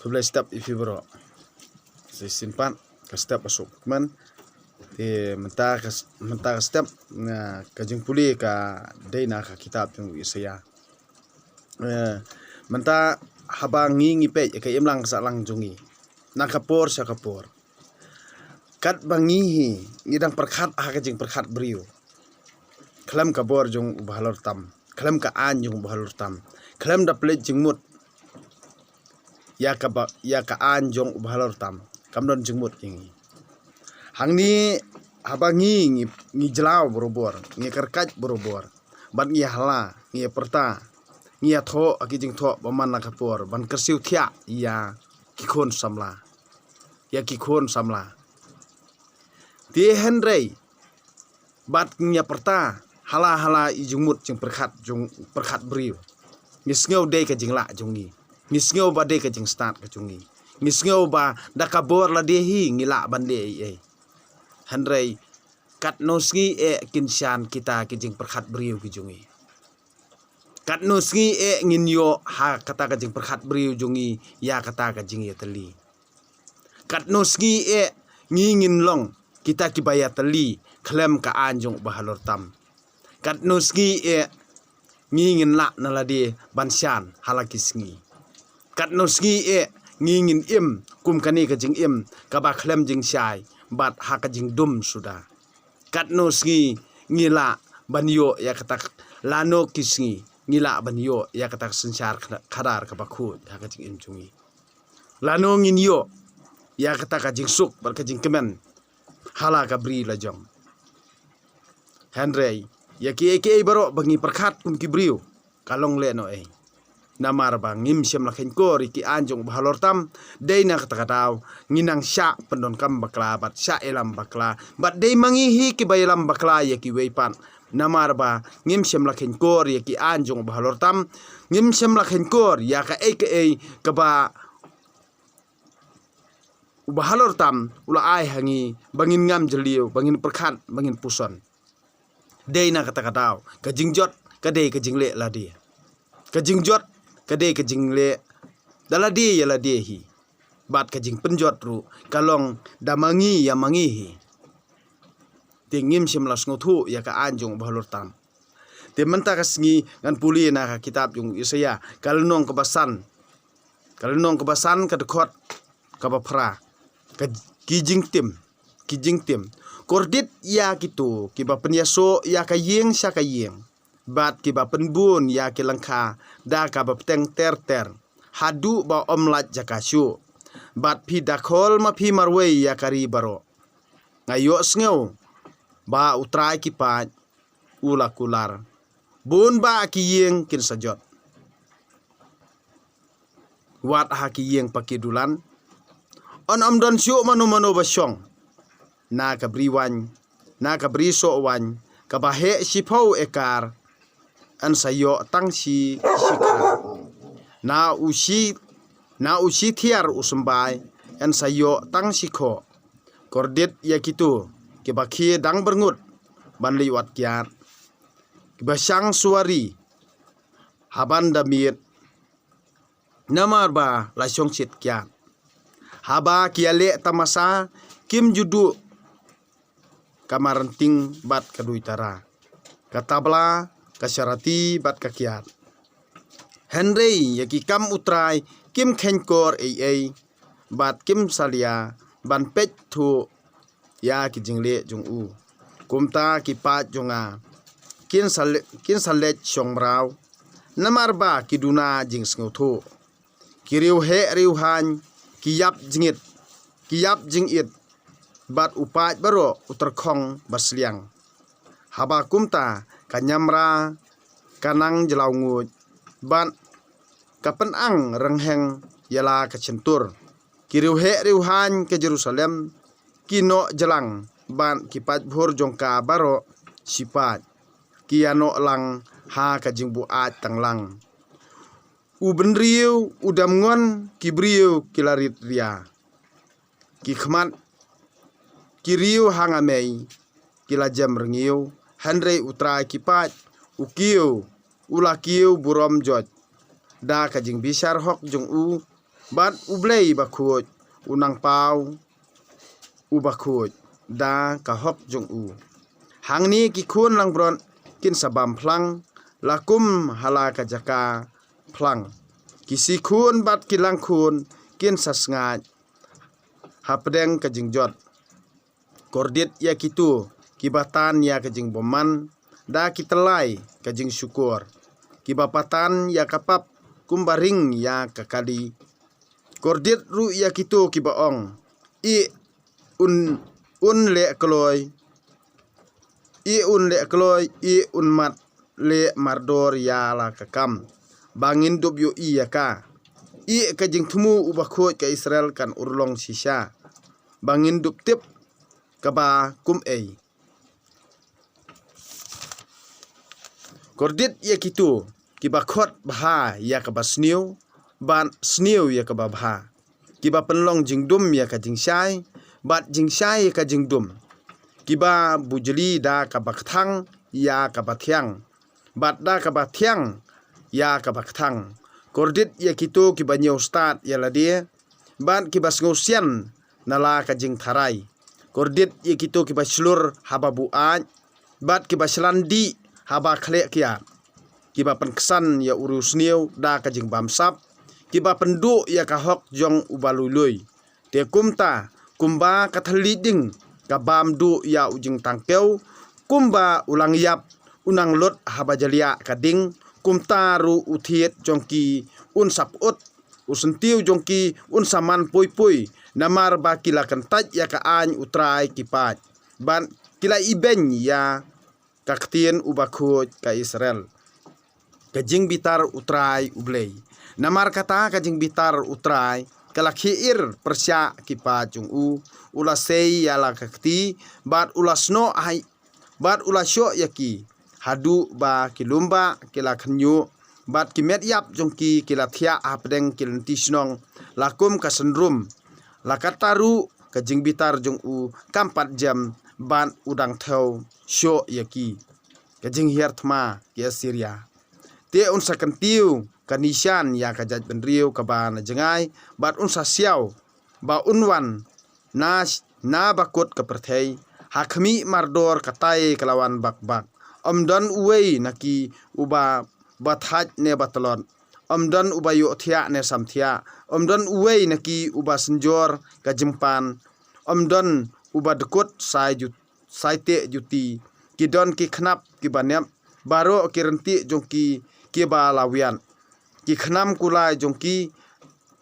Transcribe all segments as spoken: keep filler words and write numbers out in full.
Khublei step ïa phi baroh. Shisien pat ka step ba suk man. Te mynta ka, mynta ka step, na ka jingpule ka dei na ka kitab jong u Isaïah. Eh, mynta haba ngi ngi peit ïa ka imlang ka sahlang jong ngi, na ka por sha ka por, katba ngi hi ngi dang pyrkhat ha ka jingpyrkhat briew, khlem ka bor jong u bahalor tam, khlem ka aiñ jong u bahalor tam, khlem da pynleit jingmut ïa ka ba, ïa ka aiñ jong u bahalor tam, kam don jingmut ïa ngi. Hangne haba ngi ngi, ngi jlaw barobor, ngi kyrkhat barobor, bad ngi ïahala, ngi ïapyrta, ngi ïathoh ha ki jingthoh ba man la ka por ban kyrsiew thiah ïa ki khun samla, ïa ki khun samla. Te hynrei bad ngi ïapyrta hala hala i jingmut jingpyrkhat, jingpyrkhat briew, ngi sngew dei ka jinglah jong ngi, ngi sngew ba dei ka jingstad ka jong ngi, ngi sngew ba da ka bor lade hi ngi lah ban leh ei ei. Hynrei katno sngi eh kin shan kita ki jingpyrkhat briew ki jong ngi? Katno sngi eh ngin ïoh ha kata ka jingpyrkhat briew jong ngi ïa kata ka jingïatylli? Katno sngi eh ngi ngin long kita kiba ïatylli khlem ka aiñ jong u bahalor tam? Katno sngi eh ngi ngin lah na lade ban shan hala ki sngi? Katno sngi eh ngi ngin im kum kane ka jingim kaba khlem jingshai bad ha ka jingdum suda? Katno sngi ngi lah ban ïoh ïa kata, lano ki sngi ngi lah ban ïoh ïa kata ka synshar khadar kaba khuid ha ka jingim jong ngi? Lano ngin ïoh ïa kata ka jingsuk bad ka jingkmen hala ka bri lajong? Hynrei ïa kiei kiei baroh ba ngi pyrkhat kum ki briew ka long lehnohei. Namar ba ngim shym la kheiñkor ïa ki aiñ jong u bahalor tam, dei na kata ka daw ngi nang shah pyndonkam bakla bad shah ïalam bakla, bad dei ma ngi hi kiba ïalam bakla ïa kiwei pat. Namar ba ngim shym la kheiñkor ïa ki aiñ jong u bahalor tam, ngim shym la kheiñkor ïa kaei kaei kaba u bahalor tam u la ai ha ngi ba ngin ngam jylliew, ba ngin pyrkhat, ba ngin puson. Dei na kata ka daw ka jingjot ka dei ka jingleh lade. Ka jingjot ka dei ka jingleh da lade ïa lade hi, bad ka jingpynjot ruh ka long da ma ngi ïa ma ngi hi. Te ngim shym la sngewthuh ïa ka aiñ jong u bahalor tam. Te mynta ka sngi ngan pule na ka kitab jong u Isaïah, ka lynnong kaba san, ka lynnong kaba san, ka dkhot kaba phra. Ka, ki jingtim, ki jingtim. Kordit ïa kito kiba pynïasoh ïa ka ïing sha ka ïing, bad kiba pynbun ïa ki lyngkha da kaba bteng ter ter, haduh ba ym lait jaka shuh. Bad phi da khol ma phi marwei ïa ka ri baroh. Nga ïohsngew ba U Trai ki paid u la kular, bun bah ki ïing kin sa jot, wat ha ki ïing paki dulan. Yn ym don shuh mano mano ba shong. Na ka bri waiñ, na ka bri soh waiñ kaba heh shiphew ekar, yn sa ïoh tang shi, shi kha. Na u shi, na u shi thiar u symbai, yn sa ïoh tang shi khoh. Kordit ïa kito kiba khie dang byrngut ban leit wad kiad, kiba shang suwari ha ban da miet, namar ba la shong shit kiad. Haba ki ïaleh tamasa, kim ju duh ka marynting bad ka duitara, ka tabla, ka sharati bad ka kiad. Hynrei ïa ki kam U Trai kim kheiñkor ei ei, bad kim salia ban peit thuh ïa ki jingleh jong u. Kumta ki paid jong nga kin sa le-, kin sa leit shong mraw, namar ba ki duna jingsngewthuh. Ki riewheh riewhaiñ ki ïap jingit, ki ïap jingit, bad u paid baroh u tyrkhong ba sliang. Haba kumta ka ñiamra ka nang jlaw nguid, bad ka pynang ryngheng ïa la ka shyntur. Ki riewheh riewhaiñ ka Jerusalem ki noh jlang, bad ki paidbhur jong ka baroh shi paid ki ïanoh lang ha ka jingbuaid tang lang. U bynriew u dem ngon, ki briew ki la rit ria. Ki khmat ki riew ha nga mei, ki la jem rngiew. Hynrei U Trai ki paid u kiew, u la kiew burom joit. Da ka jingbishar hok jong u, Bad U Blei bakhuid u nang paw u bakhuid da ka hok jong u. Hangne ki khun langbrot kin sa bam phlang, la kum ha la ka jaka phlang. Ki sikhun bad ki langkhun kin sa sngaid hapdeng ka jingjot. Kordit ïa kito kiba tan ïa ka jingbymman da ki tyllai ka jingshukor, kiba patan ïa ka pap kumba ring ïa ka kali. Kordit ruh ïa kito kiba ong, i un, un leh kloi, i un leh kloi, i un mat leh mardor ïa la ka kam ba ngin dup ïohi ïa ka. I ka jingthmu u bakhuid ka Israel kan urlong shisha ba ngin dup tip kaba kum ei. Kordit ïa kito kiba khot bha ïa kaba sniew bad sniew ïa kaba bha, kiba pynlong jingdum ïa ka jingshai bad jingshai ïa ka jingdum, kiba bujli da kaba kthang ïa kaba thiang bad da kaba thiang ïa kaba kthang. Kordit ïa kito kiba ñiew stad ïa lade bad kiba sngewsian na la ka jingtharai. Kordit ïa kito kiba shlur haba buaid bad kiba shlan dih haba khleh kiad, kiba pynksan ïa u riewsniew da ka jingbamsap, kiba pynduh ïa ka hok jong uba lui lui. Te kumta, kumba ka thylliej ding ka bam duh ïa u jingtangkew, kumba u langïap u nang lut haba jaliah ka ding, kumta ruh u thied jong ki un sa pyut, u syntiew jong ki un sa man pui pui. Namar ba ki la kyntait ïa ka aiñ U Trai ki paid, bad ki la ibeiñ ïa ka ktien u bakhuid ka Israel, ka jingbitar U Trai U Blei. Namar kata ka jingbitar U Trai ka la khie ir pyrshah ki paid jong u. U la sei ïa la ka kti bad u la snoh hai, bad u la shoh ïa ki haduh ba ki lymbah ki la khynñiuh bad ki met ïap jong ki ki la thiah hapdeng ki lynti shnong la kum ka synrum. La katta ruh ka jingbitar jong u kam pat jem bad u dang thew shoh ïa ki, ka jinghiar thma ki Assyria. Te un sa kyntiew ka nishan ïa ka jaitbynriew kaba na jngai, bad un sa siaw ba un wan na, na bakut ka pyrthei. Ha khmih mardor ka tai ka la wan bak bak. Ym don uwei na ki uba, ba thait ne ba tlot. Ym don uba ïohthiah ne samthiah. Ym don uwei na ki uba synjor ka jingpan. Ym don uba dkut sai ju, sai teh juti. Ki don ki khnap kiba nep, baroh ki ryntieh jong ki kiba la wiat. Ki khnam kulai jong ki,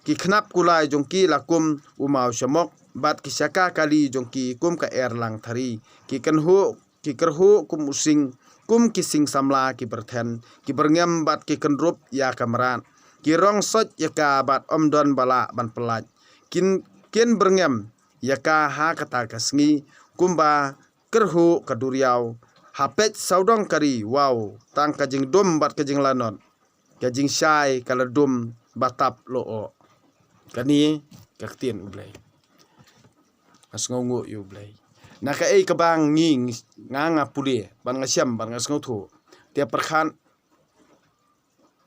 ki khnap kulai jong ki la kum u maw shamok, bad ki shaka kali jong ki kum ka er lang thari. Ki kynhuh, ki kyrhuh kum u sing, kum ki sing samla ki byrthen, ki byrngem bad ki kynrup ïa ka mrad. Ki rong soit ïa ka bad ym don ba lah ban pyllait. Kin, kin byrngem ïa ka ha kata ka sngi, kumba kyrhuh ka duriaw ha peit sawdong ka ri. Waw, tang ka jingdum bad ka jinglanot, ka jingshai ka la dum ba tap loh. Kane ka ktien U Blei. Nga sngewnguh ïa U Blei. Na kaei kaba ngi, nga, nga pule, bad nga shem, bad nga sngewthuh. Te pyrkhat,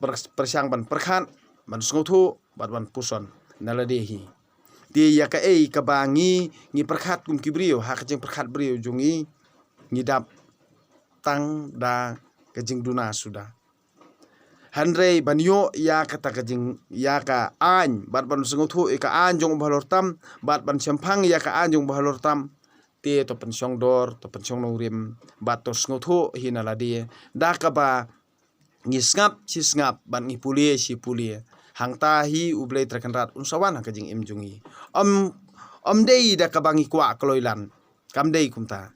pyr-, pyrshang ban pyrkhat, ban sngewthuh, bad ban puson na lade hi. Te ïa kaei kaba ngi, ngi pyrkhat kum ki briew, ha ka jingpyrkhat briew jong ngi, ngi dap tang da ka jingduna suda. Hynrei ban ïoh ïa kata ka jing, ïa ka aiñ, bad ban sngewthuh ïa ka aiñ jong u bahalor tam, bad ban shemphang ïa ka aiñ jong u bahalor tam. Te to pynshong dor, to pynshong nongrim, bad to sngewthuh hi na lade, da kaba ngi sngap shi sngap, bad ngi pule shi pule. Hangta hi U Blei Trai Kynrad un sa wan ha ka jingim jong ngi. Ym, ym dei da kaba ngi kwah kloi lan. Kam dei kumta.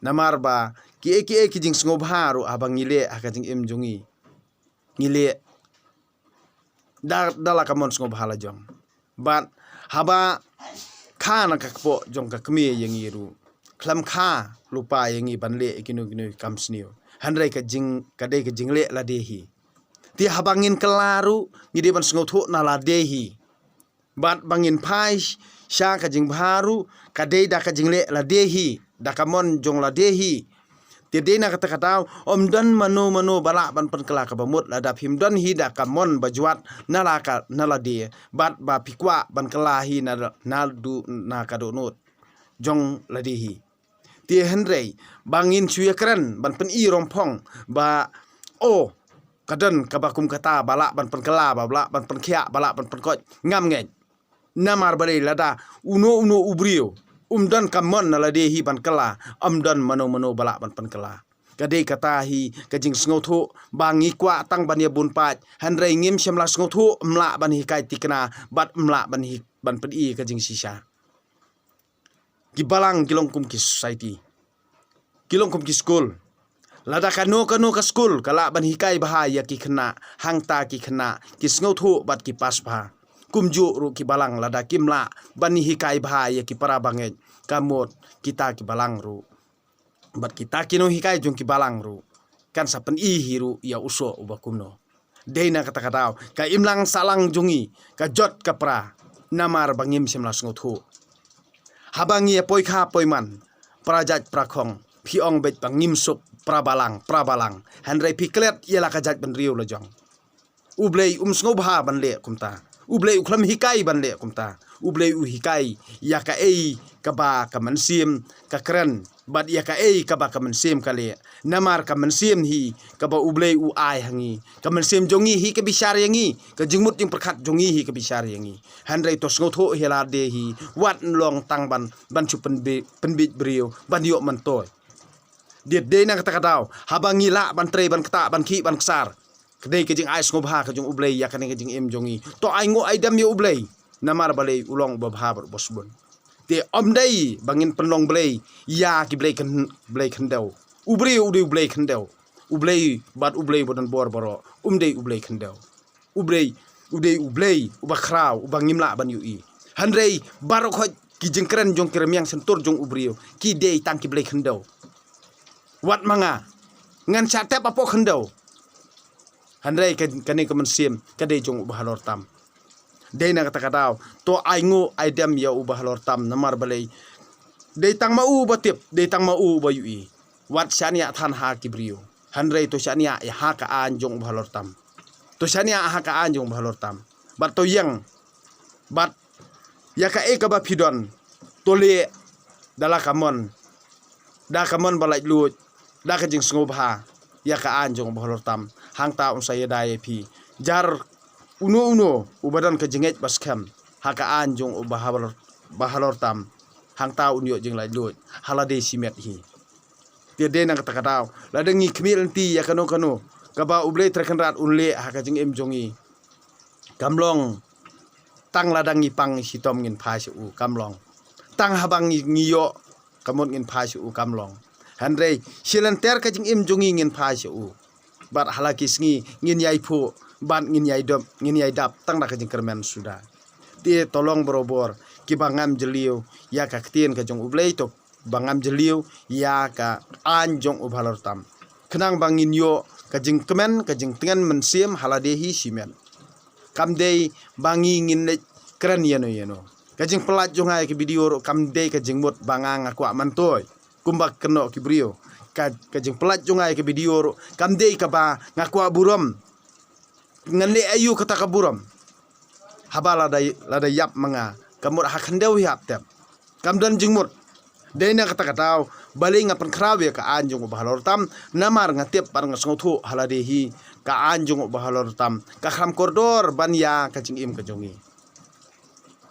Namar ba kiei kiei ki jingsngewbha ruh haba ngi leh ha ka jingim jong ngi, ngi leh da, da la ka mon sngewbha la jong. Bad haba kha na ka kpoh jong ka kmie ïa ngi ruh, khlem kha lypa ïa ngi ban leh ïa kino kino ki kam sniew. Hynrei ka jing, ka dei ka jingleh lade hi. Te haba ngin kylla ruh, ngi dei ban sngewthuh na lade hi. Bad ba ngin phai sha ka jingbha ruh, ka dei da ka jingleh lade hi, da ka mon jong lade hi. Te dei na kata ka daw, ym don mano mano ba lah ban pynkylla kaba mut lada phim don hi da ka mon ba jwat na la ka, na lade, bad ba phi kwah ban kylla hi na, naduh na ka dohnud jong lade hi. Te hynrei ba ngin shu ïakren ban pyni rongphong ba, o, ka don kaba kum kata ba lah ban pynkylla, ba lah ban pynkhiah, ba lah ban pynkoit, ngam ngeit. Namar balei? Lada uno uno u briew um don ka mon na lade hi ban kylla, ym don mano mano ba lah ban pynkylla. Ka dei kata hi ka jingsngewthuh ba ngi kwah tang ban ïa bun paid, hynrei ngim shym la sngewthuh, ym lah ban hikai thikna bad ym lah ban hi, ban pyni ka jingshisha. Ki balang ki long kum ki society, ki long kum ki skul. Lada kano kano ka skul ka lah ban hikai bha ïa ki khynnah, hangta ki khynnah ki sngewthuh bad ki pass bha. Kumjuh ruh ki balang lada kim lah ban hikai bha ïa ki para bangeit, ka mut kita ki balang ruh bad kita ki nonghikai jong ki balang ruh kan sa pyni hi ruh ïa u soh uba kumno. Dei na kata ka daw ka imlang sahlang jong ngi ka jot ka pra, namar ba ngim shym la sngewthuh. Haba ngi ïa poi kha poi man, pra jait pra khong, phi ong beit ba ngim suk, pra balang, pra balang, hynrei phi klet ïa la ka jaitbynriew la jong. U Blei um sngewbha ban leh kumta. U Blei u khlem hikai ban leh kumta. U Blei u hikai ïa kaei kaba ka mynsiem ka kren, bad ïa kaei kaba ka mynsiem ka leh. Namar ka mynsiem hi kaba U Blei u ai ha ngi. Ka mynsiem jong ngi hi ka bishar ïa ngi, ka jingmut jingpyrkhat jong ngi hi ka bishar ïa ngi. Hynrei to sngewthuh hi lade hi, wat long tang ban, ban shu pynbi-, pynbit briew ban ïoh myntoi. Dei, dei na kata ka daw, haba ngi lah ban trei, ban ktah, ban khih, ban ksar, ka dei ka jingai sngewbha ka jong U Blei ïa kane ka jingim jong ngi. To ai nguh ai dem ïa U Blei. Namar balei? U long uba bha bad uba sbun. Te ym dei ba ngin pynlong blei ïa ki blei khyn-, blei khyndew. U briew u dei u blei khyndew. U Blei bad U Blei ba don bor baroh, um dei u blei khyndew. U Blei u dei U Blei uba khraw, uba ngim lah ban ïohi. Hynrei baroh khoit ki jingkren jong ki rmiang shyntur jong u briew ki dei tang ki blei khyndew. Wat ma nga, ngan shah tep hapoh khyndew. Hynrei ka, kane ka mynsiem ka dei jong uba halor tam. Dei na kata ka daw, to ai nguh ai dem ïa uba halor tam, namar balei? Dei tang ma u uba tip, dei tang ma u uba ïohi. Wat shaniah than ha ki briew, hynrei to shaniah ïa ha ka aiñ jong uba halor tam. To shaniah ha ka aiñ jong uba halor tam. Bad to ïeng bad ïa kaei kaba phi don, to leh da la ka mon, da ka mon ba laitluid, da ka jingsngewbha ïa ka aiñ jong uba halor tam. Hangta un sa ïada ïa phi. Jar uno uno uba don ka jingngeit ba skhem ha ka aiñ jong uba halor, ba halor tam, hangta un ïoh jinglaitluid ha lade shimet hi. Te dei na kata ka daw, lada ngi khmih lynti ïa kano kano kaba U Blei Trai Kynrad un leh ha ka jingim jong ngi, kam long tang lada ngi pang shitom ngin phai sha u, kam long. Tang haba ngi, ngi ïoh ka mut ngin phai sha u, kam long. Hynrei shi lynter ka jingim jong ngi ngin phai sha u. Bad ha la ki sngi ngin ïai phuh, bad ngin ïai dap, ngin ïai dap tang da ka jingkyrmen suda. Te to long barabor kiba ngam jylliew ïa ka ktien ka jong U Blei, to ba ngam jylliew ïa ka aiñ jong uba halor tam, khnang ba ngin ïoh ka jingkmen, ka jingtngen mynsiem ha lade hi shimet. Kam dei ba ngi ngin leit kren ïano ïano. Ka jingpyllait jong nga ïa ka video ruh kam dei ka jingmut ba nga, nga kwah myntoi kumba kynnoh ki briew. Ka, ka jingpyllait jong nga ïa ka video ruh kam dei kaba nga kwah burom. Ngan leh aïu kata ka burom? Haba lada, lada ïap ma nga, ka mut ha khyndew hi hap tep. Kam don jingmut. Dei na kata ka daw, balei nga pynkhraw ïa ka aiñ jong uba halor tam, namar nga tip bad nga sngewthuh ha lade hi ka aiñ jong uba halor tam ka kham kordor ban ïa ka jingim ka jong ngi.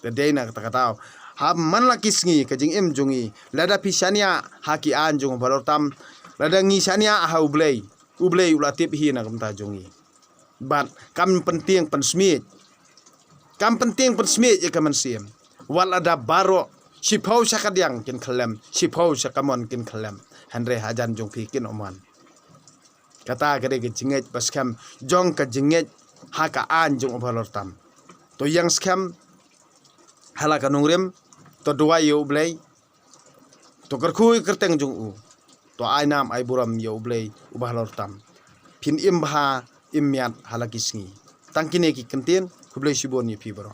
Te dei na kata ka daw, ha man la ki sngi ka jingim jong ngi, lada phi shaniah ha ki aiñ jong uba halor tam, lada ngi shaniah ha U Blei, U Blei u la tip hi na ka bynta jong ngi. Bad kam pyntieng pynsmiej, kam pyntieng pynsmiej ïa ka mynsiem. Wat lada baroh shiphew sha kadiang kin khyllem, shiphew sha kamon kin khyllem, hynrei hajan jong phi kin ym wan. Kata ka dei ka jingngeit ba skhem jong ka jingngeit ha ka aiñ jong uba halor tam. To ïeng skhem ha la ka nongrim, to duwai ïa U Blei, to kyrkhu ïa ka kyrteng jong u, to ai nam ai burom ïa U Blei uba halor tam. Phin im bha im miat ha la ki sngi. Tang kine ki kyntien, khublei shibun ïa phi baroh.